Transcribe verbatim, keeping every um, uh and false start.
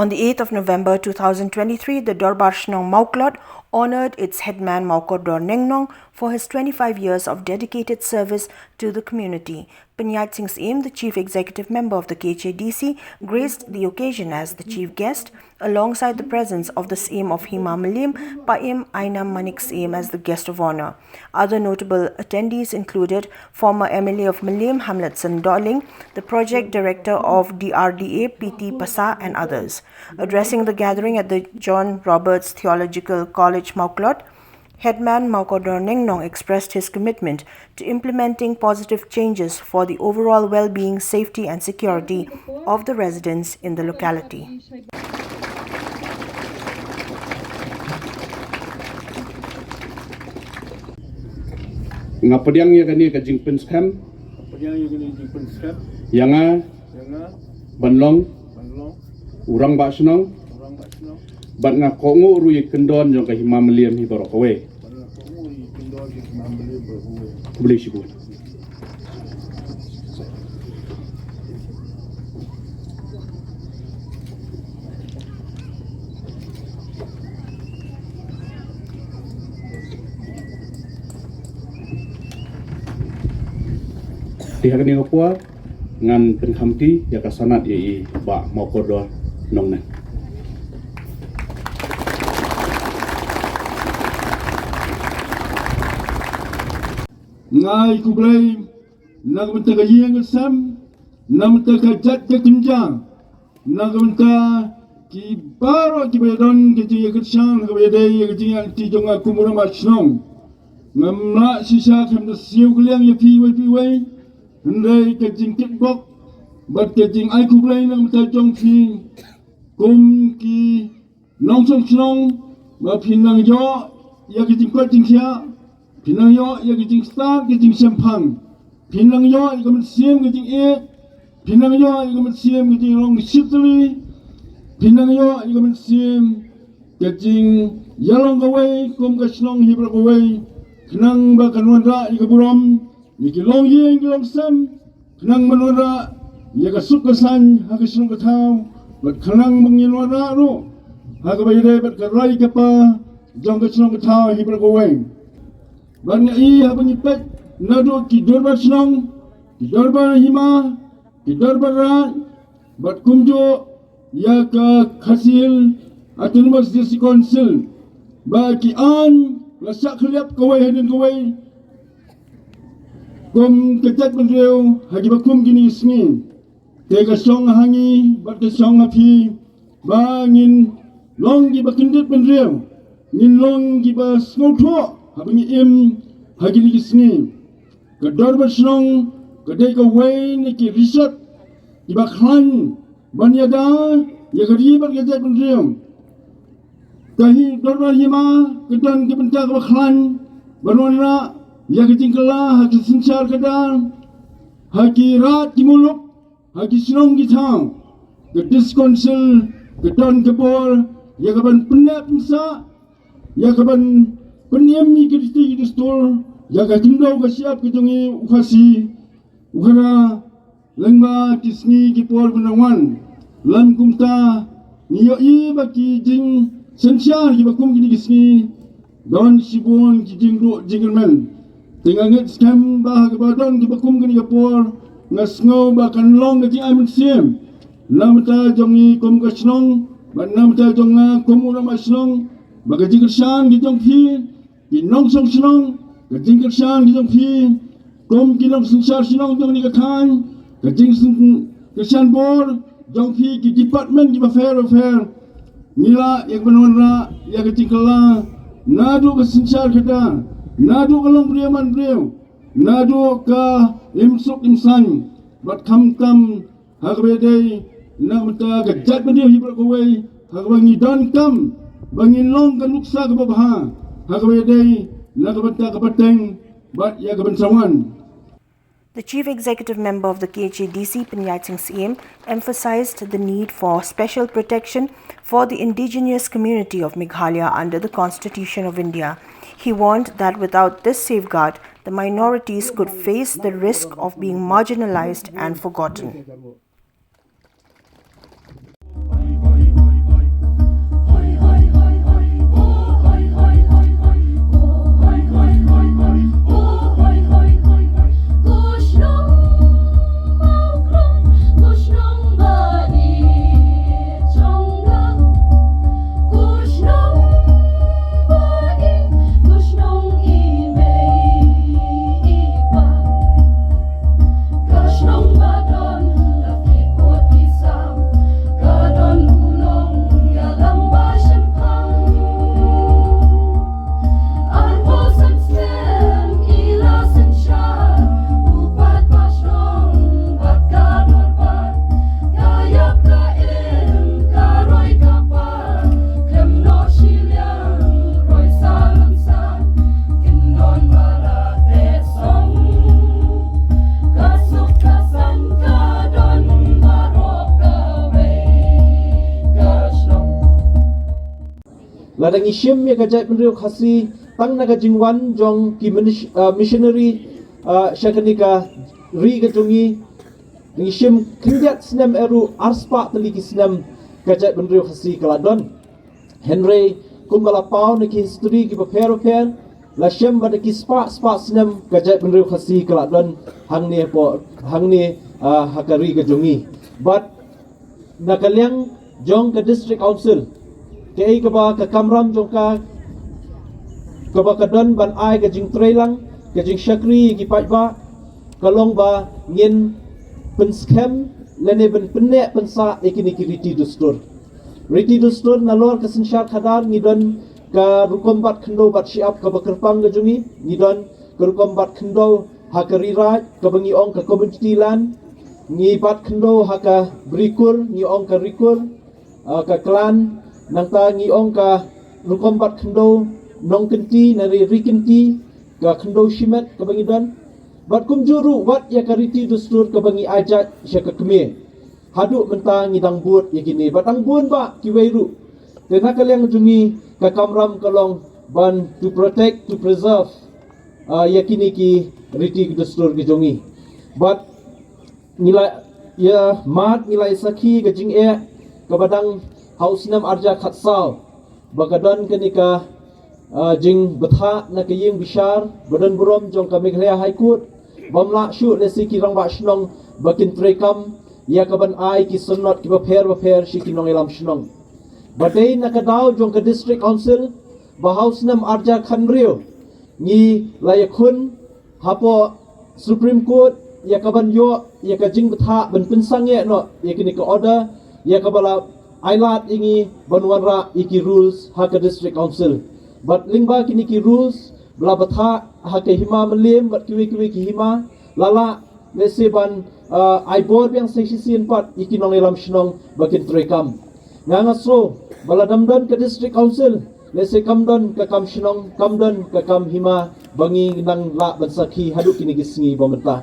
On the eighth of November two thousand twenty-three, the Dorbar Shnong Mawklod honored its headman Mawkordor Nengnong for his twenty-five years of dedicated service to the community. Pynïaid Singh Syiem, the Chief Executive Member of the K H A D C, graced the occasion as the chief guest, alongside the presence of the Syiem of Hima Mylliem, Paiem Ainam Manik Syiem, as the guest of honor. Other notable attendees included former M L A of Mylliem, Hamletson Dohling, the project director of D R D A, P T Passah, and others. Addressing the gathering at the John Roberts Theological College, Mawklod, Headman Mawkordor Nengnong expressed his commitment to implementing positive changes for the overall well-being, safety and security of the residents in the locality. Nga pdiang ïa kane ka jingpynskhem. Pdiang ïa kane ka jingpynskhem. Ïa nga. Ïa nga. Ban long. Ban long. U rangbah shnong. U rangbah shnong. Bad nga kohnguh ruh ïa i kyndon jong ka Hima Mylliem hi baroh kawei. Bad nga kohnguh ruh ïa i kyndon jong ka Hima Mylliem baroh kawei. Khublei shibun. Te ha kane ka por ngan pynkhamti ïa ka sanad ïa i Bah Mawkordor Nongneng. Nga ai khublei na ka bynta ka ïing ka sem, na ka bynta ka jait ka kynja, na ka bynta ki baroh kiba ïadon ka jingïakyrshan kaba ïadei ïa ka jingïaid lynti jong nga kum u rangbah shnong. Ngam lah shisha khlem da siew kylliang ïa phi iwei pa iwei. Hynrei ka jingkitbok bad ka jingai khublei na ka bynta jong phi kum ki nongshong shnong, ba phin nang ïoh ïa ka jingkoit jingkhiah, phin nang ïoh ïa ka jingstad ka jingshemphang, phin nang ïoh ïa ka mynsiem ka jingïeit, phin nang ïoh ïa ka mynsiem ka jinglong shitri, phin nang ïoh ïa ka mynsiem ka jingïalong kawei kum ka shnong hi baroh kawei, khnang ba kan wanrah ïa ka burom ïa ki longïing ki longsem, khnang ban wanrah ïa ka suk ka saiñ ha ka shnong ka thaw, bad khnang ba ngin wanrah ruh ha kaba ïadei bad ka rai ka par jong ka shnong ka thaw hi baroh kawei. Bad nga i haba ngi peit naduh ki dorbar shnong, ki dorbar hima, ki dorbar raid, bad kumjuh ïa ka Khasi Hills Autonomous District Council, ba ki aiñ la shah khylliap kawei hadien kawei kum ka jaitbynriew ha kiba kum kine ki sngi. Te ka shong ha ngi bad ka shong ha phi ba ngin long kiba kyndit bynriew, ngin long kiba sngewthuh haba ngi im ha kine ki sngi. Ka dorbar shnong ka dei kawei na ki rishot kiba khlaiñ ban ïada ïa ka ri bad ka jaitbynriew. Ka hi dorbar hima ka don ka bynta kaba khlaiñ ban wanrah ïa ka jingkylla ha ka synshar khadar, ha ki raid ki muluk, ha ki shnong ki thaw. Ka District Council ka don ka bor ïa ka ban pynneh pynsah, ïa ka ban pynim ïa ki riti ki dustur, ïa ka jingdew ka shyiap ka jong ngi u Khasi u Khara lyngba ki sngi ki por ban wan. Lym kumta ngi ïohi ba ki jingsynshar kiba kum kine ki sngi don shibun ki jingduh jingkyrmen. Te nga ngeit skhem ba ha kaba don kiba kum kane ka por, nga sngew ba kan long ka jingai mynsiem na bynta jong ngi kum ka shnong, bad na bynta jong nga kum u rangbah shnong, ba ka jingkyrshan ka jong phi ki nongshong shnong, ka jingkyrshan ka jong phi kum ki nongsynshar shnong jong kane ka thaiñ, ka jingkyrshan bor jong phi ki department kiba pher bapher, ngi lah ïa ka ban wanrah ïa ka jingkylla naduh ka synshar khadar, naduh ka longbriew manbriew, naduh ka imsuk imsaiñ, bad khamtam ha kaba ïadei na ka bynta ka jaitbynriew hi baroh kawei, ha kaba ngi donkam ba ngin long ka nuksa kaba bha ha kaba ïadei na ka bynta ka pateng bad ïa ka ban sa wan. The Chief Executive Member of the K H A D C, Pynïaid Singh Syiem, emphasized the need for special protection for the indigenous community of Meghalaya under the Constitution of India. He warned that without this safeguard, the minorities could face the risk of being marginalized and forgotten. Ngi shim ïa ka jaitbynriew Khasi tang na ka jingwan jong ki minis-, ah, missionary, ah, sha kane ka ri ka jong ngi. Ngi shim khyndiat snem eh ruh, arspah tylli ki snem ka jaitbynriew Khasi ka la don. Hynrei kumba la paw na ki history kiba pher bapher, la shem ba da ki spah spah snem ka jaitbynriew Khasi ka la don hangne hapoh, hangne, ah, ha ka ri ka jong ngi. Bad na ka liang jong ka District Council, kaei kaba ka kamram jong ka, kaba ka don ban ai ka jingtreilang, ka jingshakri ïa ki paidbah, ka long ba ngin pynskhem lane ban pynneh pynsah ïa kine ki riti dustur. Riti dustur nalor ka synshar khadar ngi don ka rukom bat khyndew bat shyiap kaba kyrpang ka jong ngi, ngi don ka rukom bat khyndew ha ka Ri Raid kaba ngi ong ka community land, ngi bat khyndew ha ka Bri Kur, ngi ong ka Ri Kur, ah, ka clan, nangta ngi ong ka rukom bat khyndew Nongkynti, na Ri, Ri Kynti, ka khyndew shimet kaba ngi don. Bad kumjuh ruh wat ïa ka riti dustur kaba ngi ai jait sha ka kmie. Haduh mynta ngi dang bud ïa kine, bad dang bun bah kiwei ruh. Te na ka liang jong ngi ka kamram ka long ban to protect, to preserve, ah, ïa kine ki riti ki dustur ki jong ngi. Bad ngi la ïa mad, ngi la ïa sakhi ka jingeh kaba dang ha u snem arhajar khatsaw ba ka don kane ka, ah, jingbthah na ka ïing bishar ba don burom jong ka Meghalaya High Court, bym lah shuh lehse ki rangbah shnong ba kin treikam ïa ka ban ai ki sanad kiba pher bapher sha ki nongïalam shnong. Ba dei na ka daw jong ka District Council ba ha u snem arhajar khathynriew ngi la ïakhun hapoh Supreme Court ïa ka ban ïoh ïa ka jingbthah ban pynsangeh noh ïa kane ka order, ïa kaba la ailad ïa ngi ban wanrah ïa ki rules ha ka District Council. Bad lyngba kine ki rules ba la bthah ha ka hima Mylliem bad kiwei kiwei ki hima, la lah lehse ban, ah, ai bor biang sa shisien pat ïa ki nongïalam shnong ba kin treikam. Nga nga sngew ba lada ym don ka District Council, lehse kam don ka kam shnong, kam don ka kam hima ba ngi nang lah ban sakhi haduh kine ki sngi ba mynta.